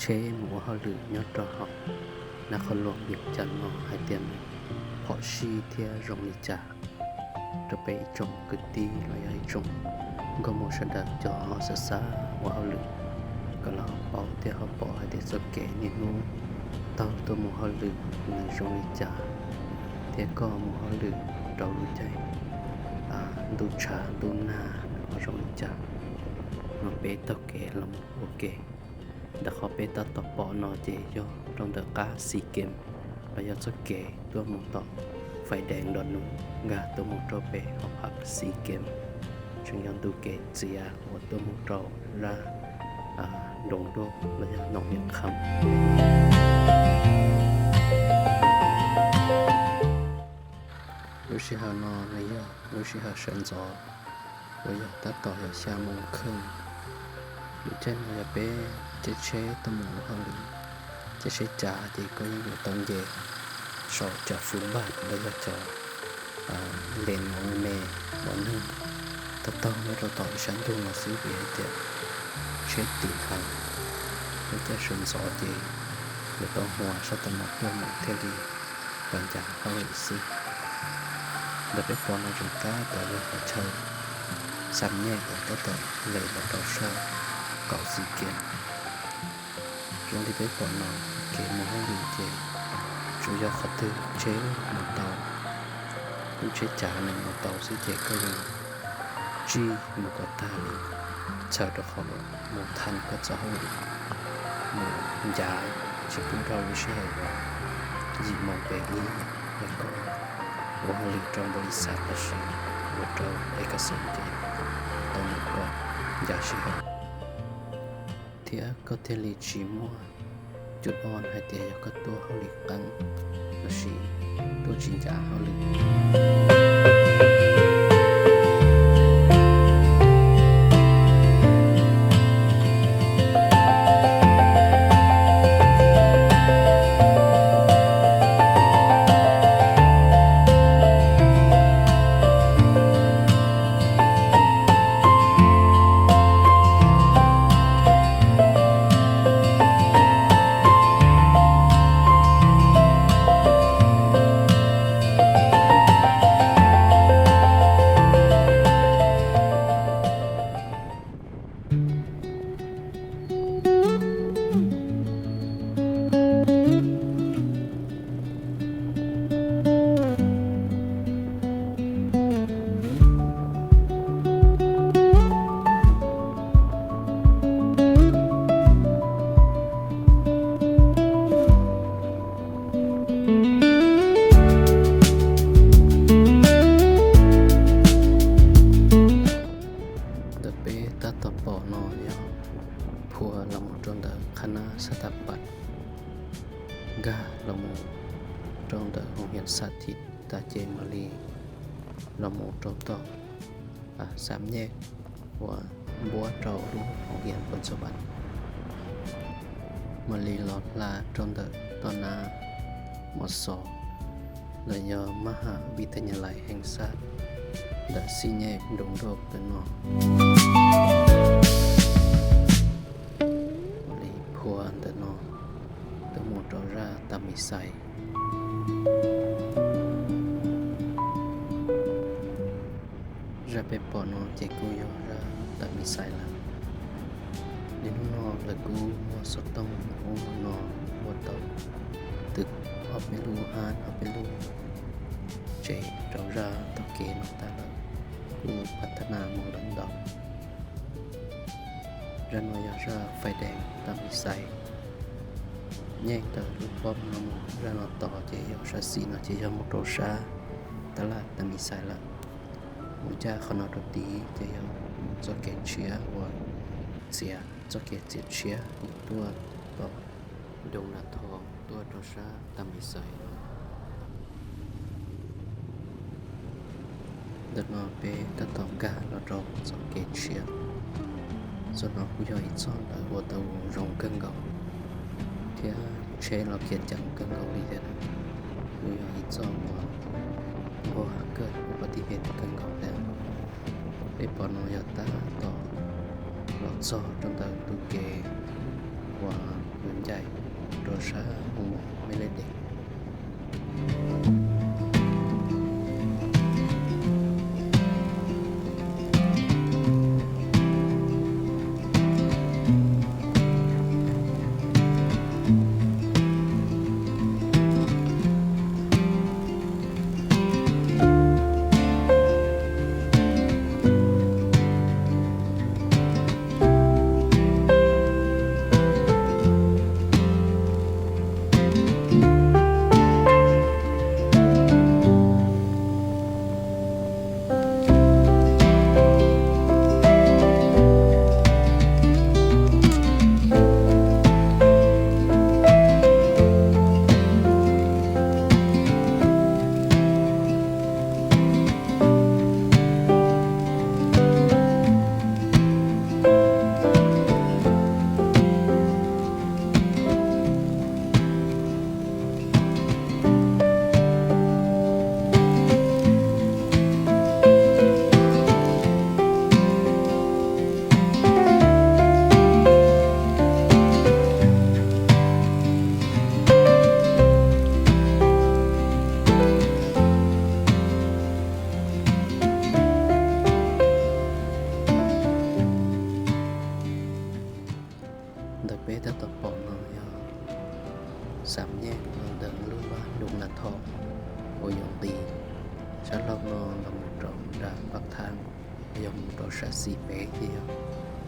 tsheb mus ua hauj lwm nyob rau hauv Nab Qhov Luam Vias Cas no hais tias nws phom sij thiab zoo li cas rau peb ib tsoom kwv tij los yog ib tsoom nkauj muam sawv daws cov ho xav xav ua hauj lwm kom los paub thiab ho pom hais tias txoj kev niaj hnub taug tuaj mus hauj lwm nws zoo li cas, thiab koj mus hauj lwm rau lub caij ntuj tshav ntuj nag nws ho zoo li cas. No peb taug kev los mus ua ke, ntawm qhov peb tab tom pom no ces yog rau ntawm qab Xis Kees, los yog txoj kev tuaj mus tom Fais Dees Dos Nus nkag tuaj mus rau pem hauv phab Xis Kees, tseem yog ntu kev txiav uas tuaj mus rau zaj Nroos Nruj los yog Noom Viam Qham. Lub sij hawm no nws yog lub sij hawm sawv ntxov uas yog tab tom yog xya moo kheej. Lub caij no yog peb caij tsheb tuaj mus ua hauj lwm, caij tsheb cav ces koj yeej yuav tau nce saum cov fwm npaj los yog cov ntes no me uas neeg taug taug nyob rau tom ib sab ntug no xwb vim hais tias tsheb tiv heev. Lub caij sawv ntxov ces yuav tau hua sab tom no tuaj mus thiaj li tau ncav hauj lwm xwb. Ntawm peb pom no tseem tab tom yog qhov chaw Xam Nyej uas tab tom lem los rau sab kaum Xis Kees. Zoo li peb pom no, kev mus hauj lwm ces tsuas yog qhov twg tsheb mus tau, lub tsheb cav nws mus tau xwb ces koj yeej tsij mus kom tag li, txhawm rau qhov mus thaj koj txoj hauj lwm, mus ncav tsis pub rau lub sij hawm uas yim moo pem ib yog koj ua hauj lwm rau npau lis xaj los sis ua rau es kas xees ces tau mus kom ncav sij hawm, thiab koj thiaj li tsis muaj cuj o hais tias yog koj tuaj hauj lwm qeeb los sis tuaj tsis ncav hauj lwm. Ntawm peb tab tom pom no yog phua los mus rau ntawm qhab nab Xab Thas Pas, nkag los mus rau ntawm hoo hiam Xas Thim tas ces mam li los mus rau tom Xam Nyej uas npuab rau lub hoo hiam Pos Ntxas Vas, mam li los hla rau ntawm toj nab Mos Xos los yog Mab Has Vij Thas Nyas Lais Hees Xaj ntawm Xis Nyej Nroos Nruj ntawm no, mam li phua ntawm no tuaj mus rau zaj Tas Mis Xais. Zaj peb pom no ces kuj yog zaj Tas Mis Xais lawm. Niaj hnub no lawv kuj muag xov tooj mus ub mus no ua tau twg ob peb lub hab ob peb lub tsev rau zaj taug kev no tag lawm, kuj pab thab naj mus lawm ntau. Zaj no yog zaj Fais Dees Tas Mis Xais. Nyej ntawm lub pob no mus zaj no tod ces yog sab xis no ces yog mus rau sab tab laj Tas Mis Xais lawm. Mus ncaj qhov no rau tid ces yog txoj kev tshiab uas txiav, txoj kev txiav tshiab yus tuaj tom Doo Nas Thos tuaj rau sab Tas Mis Xais no. Ntawm no peb tab tom nkag los rau txoj kev tshiab. Txoj no kuj yog ib txoj lawv ua tau zoo kawg nkaus thiab tsheb los khiav ceev kawg nkaus li thiab. Kuj yog ib txoj uas npau hav kawg, ua pas tij hem kawg nkaus thiab. Peb pom no yog tab tom los txog rau ntawm ntu kev uas lawv caij rau sab Hoo Maum Mes Lej Des. Ntawm peb tab tom pom no yog xam nyej los ntawm lub vaj Doo Nas Thos uas yuav nqis sab laug no los mus rau nram Pab Thaab, yog mus rau sab xis pem thiab yog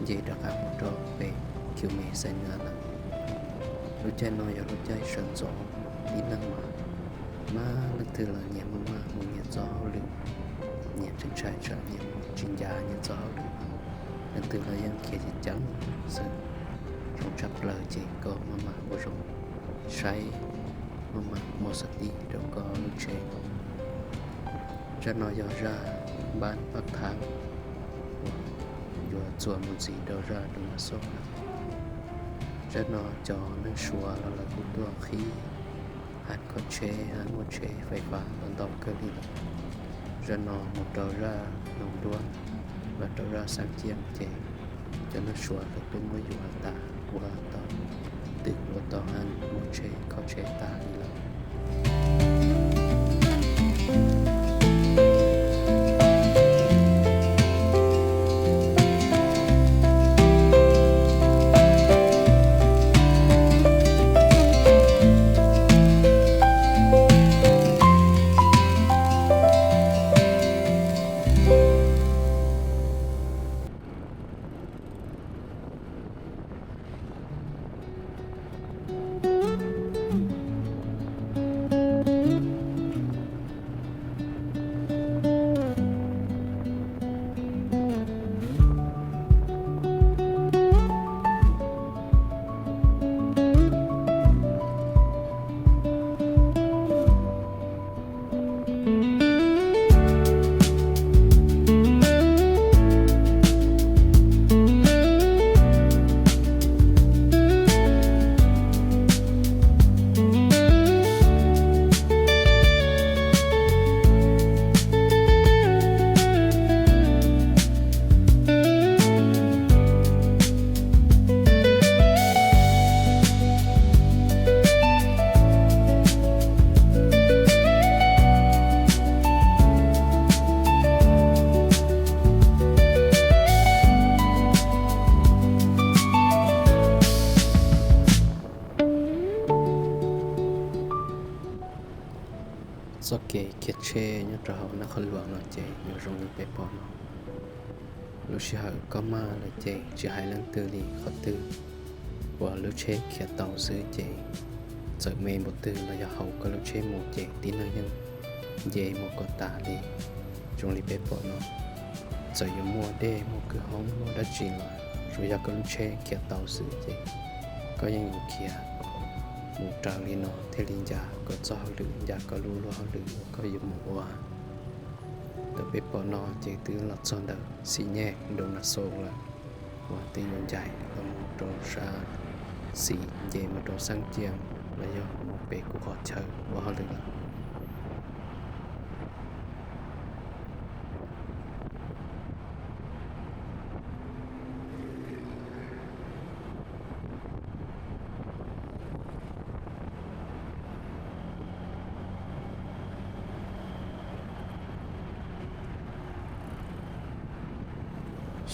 nce rov qab mus rau pem Khiv Mes Xais Nas lawm. Lub caij no yog lub caij sawv ntxov, tib neeg mas mas leej twg los nyias maj mam mus nyias txoj hauj lwm, nyias tseem ntshai tsam nyias mus tsis ncav nyias txoj hauj lwm. Leej twg los yeej khiav ceev ceev xwb. Zoo tshaj plaws ces koj maj mam ua zoo saib, maj mam muaj xov tij rau koj lub tsheb. Zaj no yog zaj npab Pab Thaab uas yuav txuas mus ntxiv rau zaj Doo Nas Xos lawm. Zaj no cov neeg Suav los lawv kuj tuaj qhib hab khob tsheb hab muaj tsheb fais fab los ntau kawg li lawm. Zaj no mus rau zaj Noog Duab los rau zaj Xaab Ciaj ces cov neeg Suav lawv tuaj muab yuav tas, ua tau twm, ua tau hab muaj tsheb khob tsheb tas li lawm. Txoj kev khiav tsheb nyob rau hauv Naj Qhoos Luam no ces yuav zoo li peb pom no. Lub sij hawm koj maj lawm ces tsis hais leej twg li, qhov twg uas lub tsheb khiav tau xwb ces txawm me npaum twg los yog hauv koj lub tsheb mus ces tib neeg yeej nce mus kom tas li. Zoo li peb pom no, txawm yuav muaj dej muaj kwj hoob muaj dab tsi los tsuas yog koj lub tsheb khiav tau xwb ces koj yeej yuav khiav mus raws li no thiaj li ncav koj txoj hauj lwm, ncav koj lub luag hauj lwm uas koj yuav mus ua. Ntawm peb pom no ces twb los txog ntawm xim nyej Doo Nas Xos lawm, uas twb yuav ncaim los mus rau sab xis nce mus rau Xaab Ciaj los yog mus pem kuv qhov chaw ua hauj lwm lawm.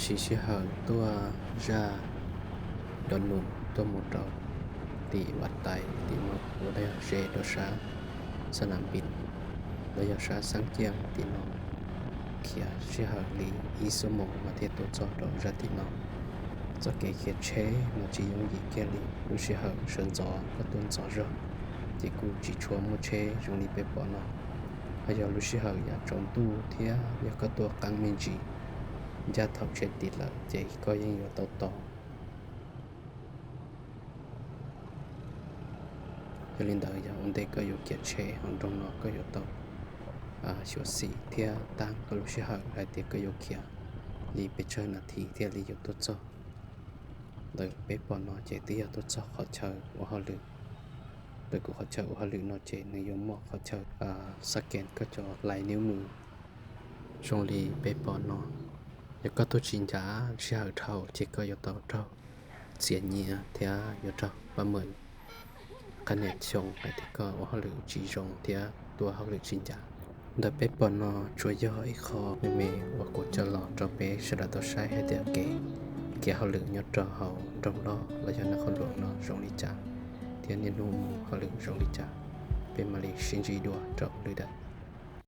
Siv sij hawm tuaj zaj Doo Num tuaj mus rau tim Vaj Tais tim no uas yog ze rau sab Xab Nam Pis, los yog sab Xab Ciaj tim no, khiav sij hawm li ib xuab moos mas thiaj tuaj txog rau zaj tim no. Txoj kev khiav tsheb mas tsis yooj yim kiag li. Lub sij hawm sawv ntxov koj tuaj ntxov zog ces kuj tsis tshua muaj tsheb zoo li peb pom no. Ho yog lub sij hawm yav tsaus ntuj thiab yog koj tuaj qeeb me ntsis, ncaj thaum tsheb tiv lawm ces koj yeej yuav tau tos. Yog li ntawd yog ua ntej koj yuav khiav tsheb hauv nroog no koj yuav tau xyuam xim thiab tab koj lub sij hawm hais tias koj yuav khiav li pes tsawg nas this thiaj li yuav tuaj txog. Ntawm peb pom no ces twb yog tuaj txog qhov chaw ua hauj lwm. Ntawm kuv qhov chaw ua hauj lwm no ces nws yuav muaj qhov chaw scan koj cov lais niv mws zoo li peb pom no. Yog koj tuaj tsis ncav sij hawm dhau ces koj yuav tau raug txiam nyiam thiab yuav raug pab meem qhab nias xyoo hais tias koj ua hauj lwm tsis zoo thiab ua hauj lwm tsis ncav. Ntawm peb pom no tsuas yog ib qho me me uas kuv coj los rau peb sawv daws tau saib hais tias kev, kev hauj lwm nyob rau hauv nroog loj los yog nroog hauv luam no zoo li cas thiab niaj hnub mus hauj lwm zoo li cas. Peb mam li sib ntsib dua rau lwm daim.